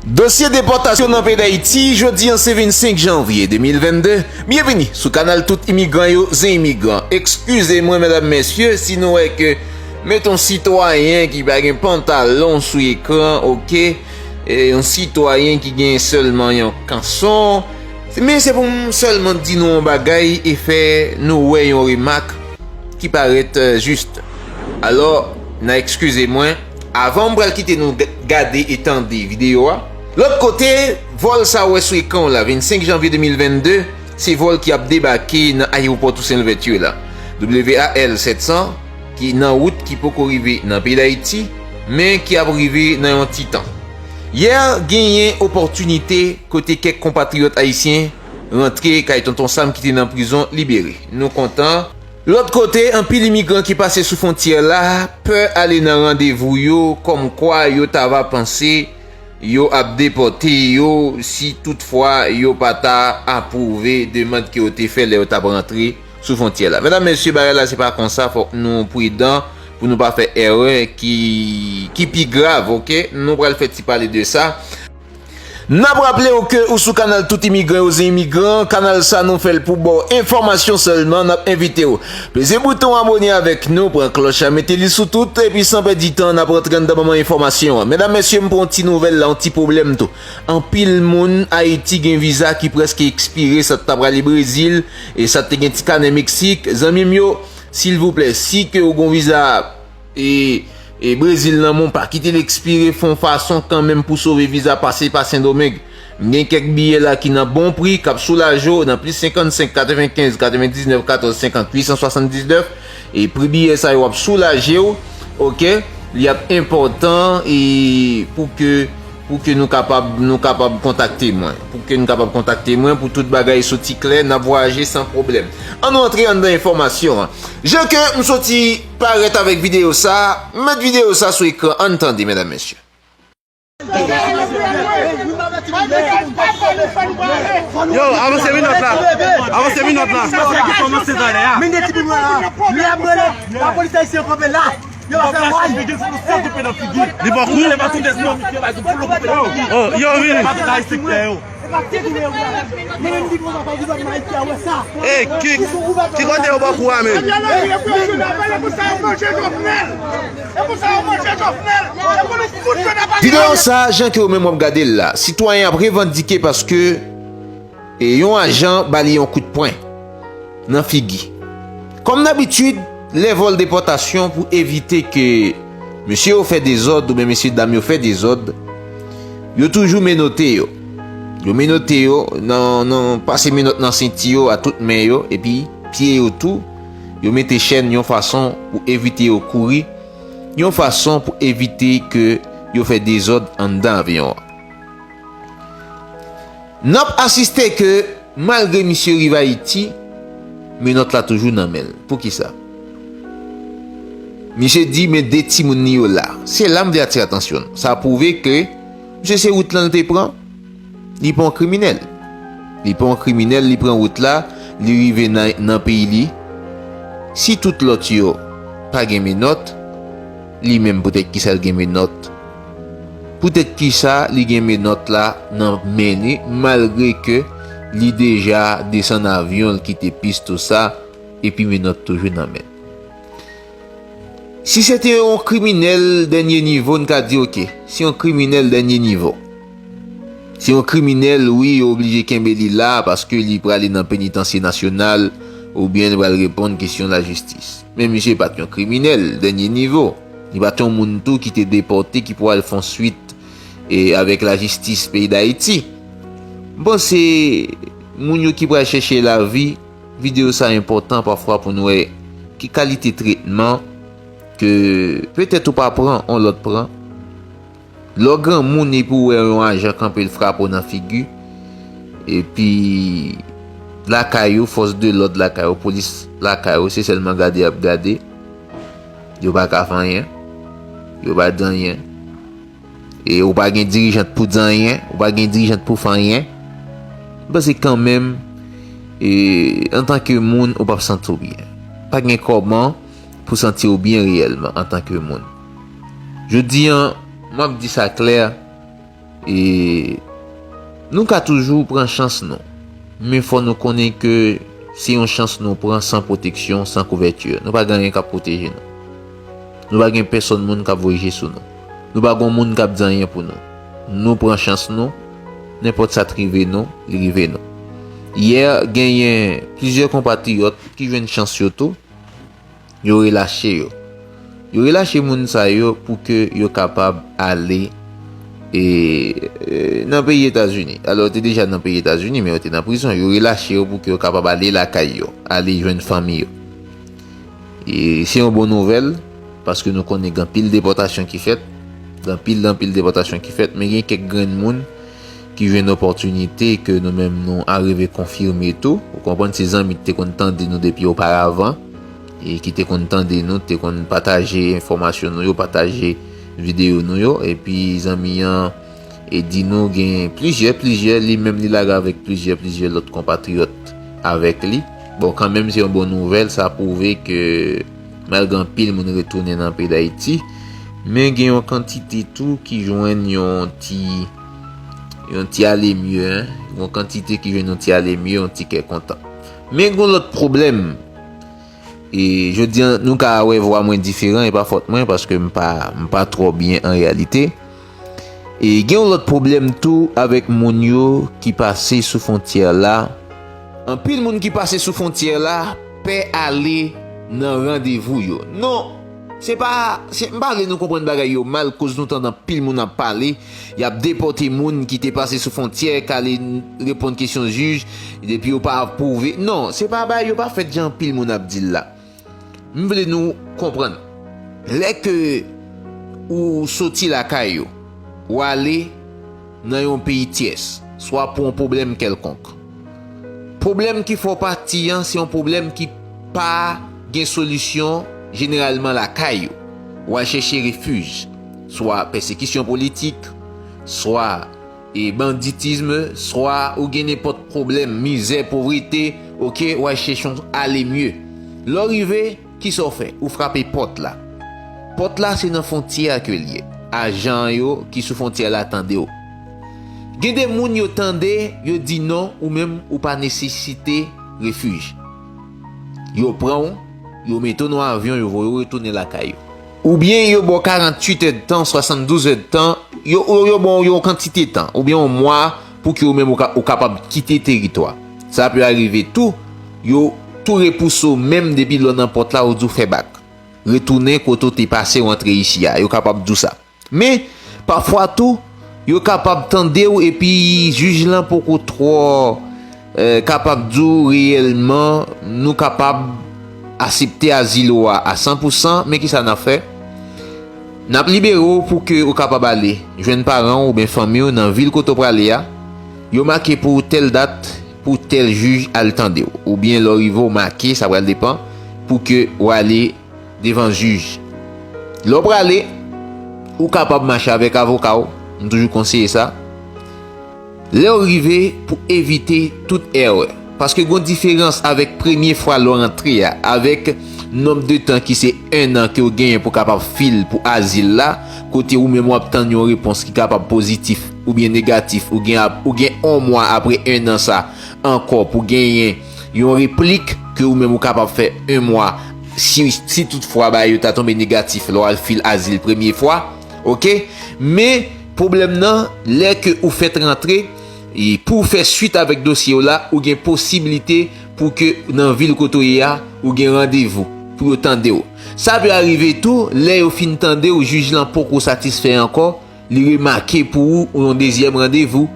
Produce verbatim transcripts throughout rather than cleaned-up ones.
Dosye depòtasyon nan peyi Dayiti, jodi an se vennsenk janvye de mil vennde. Byenvini sou kanal tout imigran yo, zen imigran. Eskize mwen, medam, mesye, si nou wè ke met yon sitwayen ki pa gen pantalon sou ekran, oke? E yon sitwayen ki gen sèlman yon kanson. Men se pou m sèlman di nou yon bagay e fè nou wè yon remak ki parèt, euh, jis. Alò, n a eskize mwen, avan m pral kite nou g-, gade e tande videyo a. Lòt kote, vòl sa w wè sou ekran w la, vennsenk janvye de mil vennde, se vòl ki ap debake nan ayewopò Tousen Louvèti la. W A L sèt san, ki nan wout ki poko rive nan peyi Dayiti, men ki ap rive nan yon ti tan. Yè, genyen opòtinite kote kèk konpatriyòt ayisyen rantre kay Tonton Sam ki te nan prizon libere. Nou kontan. Lòt kote, anpil imigran ki pase sou fwontyè la pè ale nan randevou yo, kòmkwa yo ta va panse yo ap depòte yo si toutfwa yo pa ta apwouve demann ke yo te fè lè yo t ap rantre sou fwontyè la. Medam, mesye, bagay la se pa konsa, fòk nou pridan pou nou pa fè erè ki, ki pi grav, oke? Nou pral fè ti pale de sa. N ap raple w ke ou sou kanal tout imigran yo zen imigran. Kanal sa nou fè l pou ba w enfòmasyon sèlman. N ap envite w peze bouton abòne avèk nou, pran klòch la, mete li sou tout, epi san pèdi tan, n ap rantre anndan manman enfòmasyon an. Medam, mesye, m pran yon ti nouvèl la, yon ti pwoblèm tou. Anpil moun Ayiti gen viza ki prèske ekspire, sa t ap prale Brezil, e sa t te gen ti kanè Meksik. Zanmi m yo, silvouplè, si ke ou gon viza e, e Brezil nan men w, pa kite l ekspire, fè yon fason kanmenm pou sove viza, pase pa Sendomeng. M gen kèk biyè la ki nan bon pri, k ap soulaje w nan plis senkannsenk, katrevenkenz, katrevendiznèf, katòz, senkant, uit san swasanndiznèf. E pri biyè sa yo ap soulaje w, oke? Li ap enpòtan e pou ke, pou ke nou kapab, nou kapab kontakte mwen. Pou ke nou kapab kontakte mwen pou tout bagay soti klè, n ap vwayaje san pwoblèm. Ann nou antre anndan enfòmasyon an. Jan ke m soti parèt avèk videyo sa, m met videyo sa sou ekran, ann tande, medam, mesye. Yo, avanse minòt la. Avanse minòt la. Mete ti bib la. Li ap rele lapolis ayisyen kanpe la. Yo va fè wòl. Li poko. Oh, yo vini. Ey, ki, ki kote yo poko a menm? Videyo sa, jan ke ou menm w ap gade l la, sitwayen ap revandike paske e yon ajan ba li yon kout pwen nan figi. Kòm dabitid, lè vòl depòtasyon, pou evite ke mesye yo fè dezòd oubyen mesye dam yo fè dezòd, yo toujou menote yo. Yo menote yo, nan, nan, pase menòt nan senti yo, a tout men yo, epi pye yo tou. Yo mete chèn yon fason pou evite yo kouri, yon fason pou evite ke yo fè dezòd anndan avyon an. N ap asiste ke malgre misye rive Ayiti, menòt la toujou nan men l. Poukisa? Misye di men de timoun li yo la. Se la m vle atire atansyon nou. Sa pwouve ke misye se wout lan l te pran. Li pa yon kriminèl. Li pa yon kriminèl, li pran wout la, li rive nan, nan peyi li. Si tout lòt yo pa gen menòt, li menm poutèt kisa l gen menòt? Poutèt kisa li gen menòt la nan men li, malgre ke li deja desann avyon l, kite pis tou sa, epi menòt toujou nan men l? Si se te yon kriminèl dènye nivo, n ka di oke, se yon kriminèl dènye nivo. Se yon kriminèl, wi, yo oblije kenbe li la paske li prale nan penitansye nasyonal oubyen li pral reponn kesyon lajistis. Men misye pa t yon kriminèl dènye nivo. Li pa t yon moun tou ki te depòte ki pou al fè yon swit e avèk lajistis peyi Dayiti. M panse moun yo ki pral chèche lavi, videyo sa enpòtan pafwa pou n wè ki kalite tretman ke petèt ou pa pran, yon lòt pran. Lè w granmoun epi w wè yon ajan kanpe l frape w nan figi, epi lakay ou, fòs de lòd lakay ou, polis lakay ou, se sèlman gade y ap gade, yo pa ka fè anyen, yo pa di anyen. E ou pa gen dirijant pou di anyen, ou pa gen dirijant pou fè anyen. M panse kanmenm, e, antanke moun, ou p ap santi w byen. Pa gen kòman pou santi w byen reyèlman antanke moun. Jodi a, m ap di sa klè, E nou ka toujou pran chans nou. Men fò nou konnen ke se yon chans nou pran san pwoteksyon, san kouvèti. Nou pa gen anyen k ap pwoteje nou. Nou pa gen pèsonn moun k ap voye je sou nou. Nou pa gen moun k ap di anyen pou nou. Nou pran chans nou. Nenpòt sa t rive nou, li rive nou. Yè, genyen plizyè konpatriyòt ki jwenn chans yo tou. Yo relache yo. Yo relache moun sa yo pou ke yo kapab ale, e, e, nan peyi Etazini. Alò, yo te deja nan peyi Etazini, men yo te nan prizon. Yo relache yo pou ke yo kapab ale lakay yo, ale jwenn fanmi yo. E se yon bon nouvèl, paske nou konnen gen anpil depòtasyon ki fèt, gen anpil, anpil depòtasyon ki fèt, men gen kèk grenn moun ki jwenn opòtinite ke nou menm nou arive konfime tou. Ou konprann, se zanmi ki te konn tande nou depi oparavan, e ki te konn tande nou, te konn pataje enfòmasyon nou yo, pataje videyo nou yo, epi zanmi an e di nou gen plizyè, plizyè, li menm li lage avèk plizyè, plizyè lòt konpatriyòt avèk li. Bon, kanmenm, se yon bon nouvèl, sa pwouve ke malgre anpil moun retounen nan peyi Dayiti, men gen yon kantite tou ki jwenn yon ti, yon ti ale mye, en. Yon kantite ki jwenn yon ti ale mye, yon ti kè kontan. Men gen yon lòt pwoblèm. E jodi a, nou ka wè vwa mwen diferan, e pa fòt mwen, paske m pa, m pa twò byen an reyalite. E gen yon lòt pwoblèm tou avèk moun yo ki pase sou fwontyè la. Anpil moun ki pase sou fwontyè la pè ale nan randevou yo. Non, se pa, se, m pa vle nou konprann bagay yo mal, koz nou tande anpil moun ap pale, y ap depòte moun ki te pase sou fwontyè, k ale reponn kesyon jij, depi yo pa apwouve. Non, se pa bagay yo pa fèt jan anpil moun ap di l la. M vle nou konprann. Lè ke ou soti lakay ou, ou ale nan yon peyi tyès, swa pou yon pwoblèm kèlkonk. Pwoblèm ki fè w pati an, se yon pwoblèm ki pa gen solisyon jeneralman lakay ou. Ou al chèche refij, swa pèsekisyon politik, swa e banditism, swa ou gen nenpòt pwoblèm, mizè, povrete, oke, w al chèche yon ale mye. Lè w rive, kisa w fè? Ou frape pòt la. Pòt la, se nan fwontyè a ke l ye. Ajan yo ki sou fwontyè la tande w. Gen de moun yo tande, yo di non, ou menm, ou pa nesesite refij. Yo pran w, yo mete w nan avyon, yo voye w retounen lakay ou. Oubyen yo ba w karanntuit èdtan, swasanndouz èdtan, yo, yo, yo ba w yon kantite tan, oubyen yon mwa pou ke ou menm ou, ka, ou kapab kite teritwa. Sa pe arive tou, yo tou repouse w menm depi lè w nan pòt la, yo di w fè bak. Retounen kote w te pase w antre isi a, yo kapab di w sa. Men, pafwa tou, yo kapab tande w epi jij lan poko twò, eh, kapab di w reyèlman nou kapab asepte azil ou a a san pou san, men kisa n ap fè? N ap libere w pou ke ou kapab ale jwenn paran w oubyen fanmi w nan vil kote w prale a. Yo make pou tèl dat, pou tèl jij al tande w. Oubyen lè w rive w make, sa pral depann, pou ke w ale devan jij. Lè w prale, ou kapab mache avèk avoka w, m toujou konseye sa. Lè w rive, pou evite tout erè. Paske gon diferans avèk premye fwa lè w rantre a, avèk nonb de tan ki se en an ke w genyen pou kapab fil pou azil la, kote ou menm w ap tann yon repons ki kapab pozitif oubyen negatif, ou gen ap, ou gen on mwa apre en an sa ankò pou genyen yon replik ke ou menm ou kapab fè en mwa si, si toutfwa bagay yo ta tonbe negatif lè w al fil azil premye fwa, oke? Men, pwoblèm nan, lè ke ou fèt rantre, e pou w fè swit avèk dosye w la, ou gen posiblite pou ke nan vil kote w ye a, ou gen randevou pou yo tande w. Sa pe arive tou, lè yo fin tande w, jij lan poko satisfè ankò, li remake pou ou yon dezyèm randevou,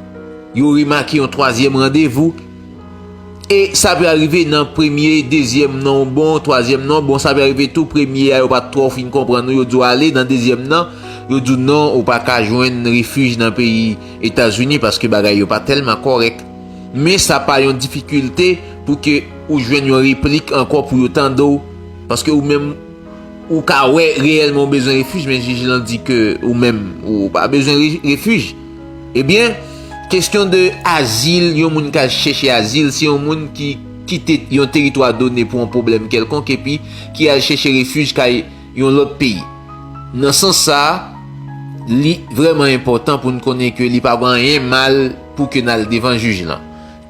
yo remake yon twazyèm randevou. E sa pe arive nan premye, dezyèm non bon, twazyèm non bon, sa pe arive tou premye a yo pa t twò fin konprann ou, yo di w ale, nan dezyèm nan, yo di w non, ou pa ka jwenn refij nan peyi Etazini paske bagay yo pa tèlman kòrèk. Men sa pa yon difikilte pou ke ou jwenn yon replik ankò pou yo tande w, paske ou menm ou ka wè reyèlman ou bezwen refij, men jij lan di ke ou menm ou pa bezwen re-, refij. Ebyen, kesyon de azil, yon moun k al chèche azil, se yon moun ki kite yon teritwa done pou yon pwoblèm kèlkonk epi ki al chèche refij kay yon lòt peyi. Nan sans sa a, Li vrèman enpòtan pou n konnen ke li pa gen anyen mal pou ke n al devan jij lan.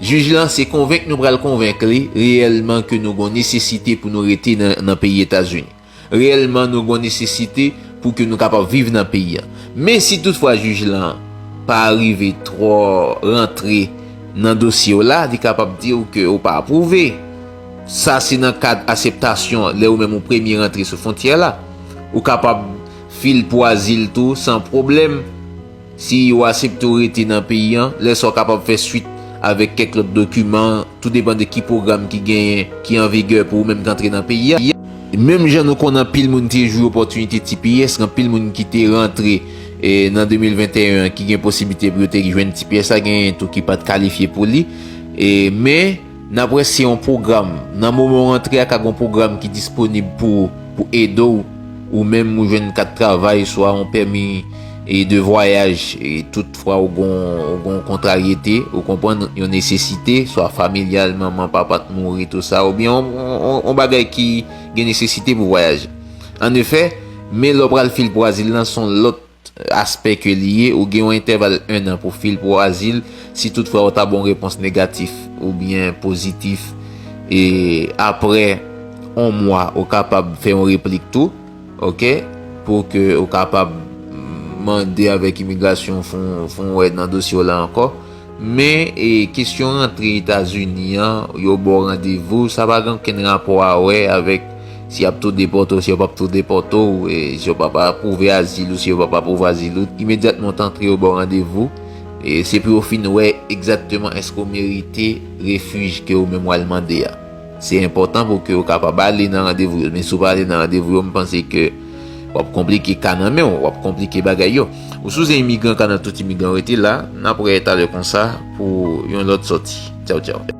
Jij lan, se konvenk nou pral konvenk li reyèlman ke nou gen nesesite pou nou rete nan, nan peyi Etazini. Reyèlman, nou gen nesesite pou ke nou kapab viv nan peyi a. Men si toutfwa jij lan pa rive twò rantre nan dosye w la, li kapab di w ke ou pa apwouve. Sa se nan kad aseptasyon, lè ou menm ou premye rantre sou fwontyè la. Ou kapab fil pou azil tou san pwoblèm. Si yo asepte w rete nan peyi an, lè sa w kapab fè swit avèk kèk lòt dokiman, tou depann de ki pwogram ki genyen, ki an vigè pou ou menm k antre nan peyi a. Menm jan nou konn anpil moun te jwi opòtinite T P S, gen anpil moun ki te rantre, e, nan de mil venteyen an ki gen posiblite pou yo te jwenn T P S la, genyen tou ki pa t kalifye pou li. E, men, N ap wè se yon pwogram. Nan moman w antre a, ka gen yon pwogram ki disponib pou, pou ede w, ou menm ou jwenn kat travay, swa yon pèmi, e, de vwayaj, e, toutfwa ou gon, ou gon kontraryete, ou konprann, yon nesesite, swa familyal, manman, papa t mouri, tou sa, oubyen yon, yon, yon, yon bagay ki gen nesesite pou vwayaje. Annefè, men lè w pral fil pou azil lan, se yon lòt aspè ke li ye, ou gen yon entèval en an pou fil pou azil, si toutfwa ou ta ba yon repons negatif oubyen pozitif, e apre yon mwa, ou kapab fè yon replik tou, oke, pou ke ou kapab mande avèk imigrasyon fè yon, fè yon wè nan dosye w la ankò. Men, e, kesyon rantre Etazini an, yo ba w randevou, sa pa gen okenn rapò a wè avèk si y ap tou depòte w, si yo p ap tou depòte w, e, si yo p ap apwouve azil ou, si yo p ap apwouve azil ou. Imedyatman w t antre, yo ba w randevou. E se pou yo fin wè egzakteman èske w merite refij ke ou menm w al mande a. Se enpòtan pou ke w kapab ale nan randevou yo. Men si w pa ale nan randevou yo, m panse ke w ap konplike ka nan men w, w ap konplike bagay yo. Ou si w se imigran, kanal tout imigran, rete la. N ap wè talè konsa pou yon lòt sòti. Tchaw, tchaw.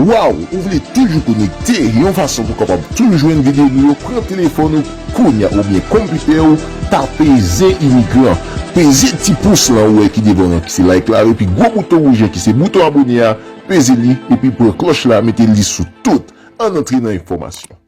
Waw, ou vle toujou konekte yon fason pou w kapab toujou jwenn videyo nou yo? Pran telefòn ou kounye a oubyen konpitè w, tape Zen Imigran. Peze ti pous lan ou wè ki devan w an ki se like la, epi gwo bouton wouj an ki se bouton abòne a, peze li, epi pran klòch la, mete li sou tout. Ann antre nan enfòmasyon.